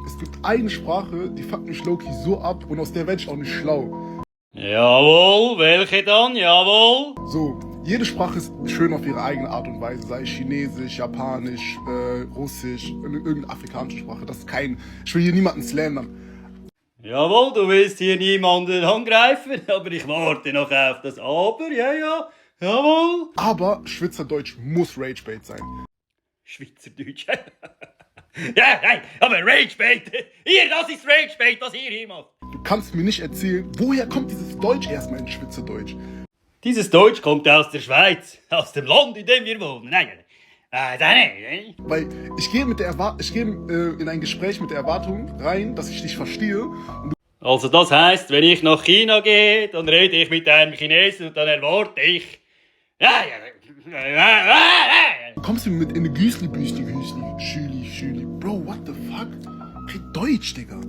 es gibt eine Sprache, die fuckt mich low-key so ab und aus der werde ich auch nicht schlau. Jawohl, welche dann? Jawohl. So, jede Sprache ist schön auf ihre eigene Art und Weise, sei es Chinesisch, Japanisch, Russisch, irgendeine afrikanische Sprache. Das ist kein, ich will hier niemanden slandern. Jawohl, du willst hier niemanden angreifen, aber ich warte noch auf das Aber, ja, jawohl. Aber Schweizerdeutsch muss Ragebait sein. Schweizerdeutsch. Ja, nein, aber Ragebait. Hier, das ist Ragebait, was ihr hier macht. Du kannst mir nicht erzählen, woher kommt dieses Deutsch erstmal in Schweizerdeutsch? Dieses Deutsch kommt aus der Schweiz, aus dem Land, in dem wir wohnen. Nein. Weil ich gehe in ein Gespräch mit der Erwartung rein, dass ich dich verstehe. Und Also das heisst, wenn ich nach China gehe, dann rede ich mit einem Chinesen und dann erwarte ich... du kommst mir mit in eine Güsli-Büsli, Schüli. Bro, what the fuck? Red Deutsch, Digga.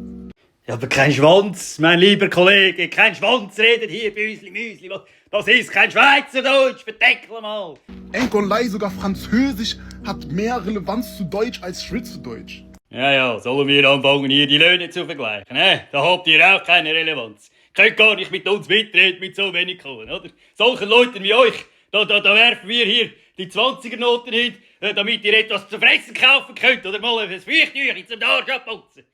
Ja, aber kein Schwanz, mein lieber Kollege, kein Schwanz redet hier Büsli Müsli. Das ist kein Schweizerdeutsch, verdeckle mal. Enkolai, sogar Französisch hat mehr Relevanz zu Deutsch als Schweizerdeutsch. Ja, sollen wir anfangen, hier die Löhne zu vergleichen, ne? Da habt ihr auch keine Relevanz. Könnt gar nicht mit uns mitreden mit so wenig Kohlen, oder? Solchen Leuten wie euch, da werfen wir hier die 20er-Noten hin, damit ihr etwas zu fressen kaufen könnt oder mal ein Feuchttüchchen zum Arsch abputzen.